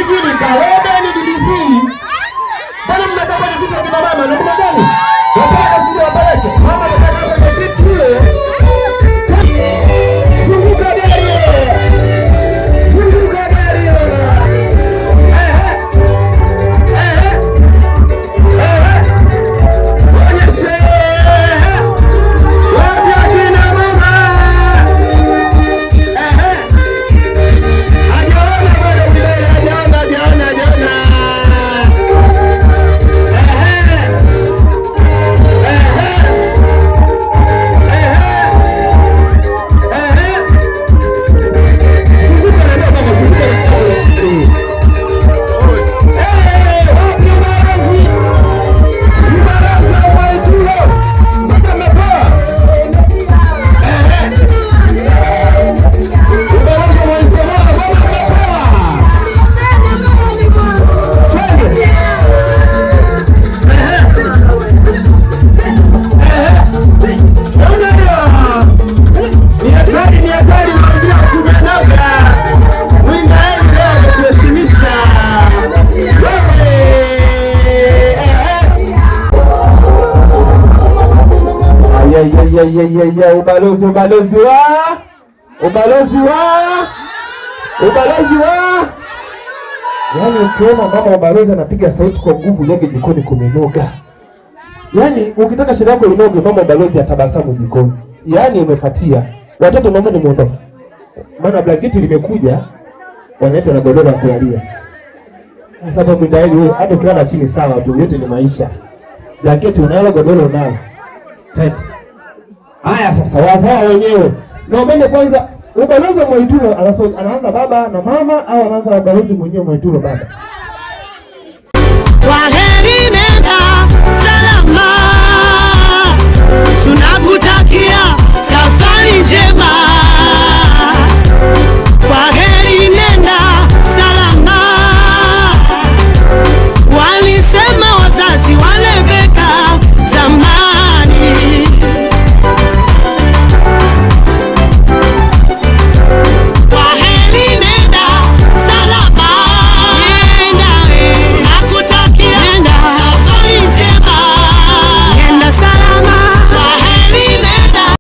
Hivi ni Karobe ni BBC? Mbona mnakaa kwenye viti vya kina mama namna gani? Wapeleke studio, wapeleke. Mama amekaa kwenye kiti hiyo. Zunguka gari. Zunguka gari. Ehe. Ehe. Ehe. Onyeshe. Wapi akina mama? Ehe. Hajaona bado mbele, hajaona, hajaona, hajaona. Ehe. Ehe. Ehe. Ehe. Zunguka na ndio mama, zunguka na Eh, wapi ubalozi? Ubalozi wa Mwaitulo. Mpaka mmepoa. Ehe. Ubalozi wa Mwaisomora, mbona mmepoa? Twende. Ehe. Ehe. Naona hiyo. Ni hatari, ni hatari, naambia kumenoga. Mwindaeli leo ametuheshimisha. Wewe, ehe. Ayayayayaya, ubalozi, ubalozi wa ubalozi wa ubalozi wa yaani, ukiona mama ubalozi anapiga sauti kwa nguvu, yake jikoni kumenoga. Yaani ukitaka shida yako inoge, mama ubalozi atabasamu jikoni, yaani umepatia. Watoto naomba nimuondoke, maana blanketi limekuja, wanaita na godoro ya kulalia. Sasa hapo Mwindaeli wewe, hata ukilala chini sawa tu, yote ni maisha. Blanketi unalo, godoro unalo. Twende. Haya sasa, wazao wenyewe naombeni kwanza, ubalozi wa Mwaitulo anaanza baba na mama au anaanza ubalozi mwenyewe Mwaitulo baba? Kwaheri, nenda salama, tunakutakia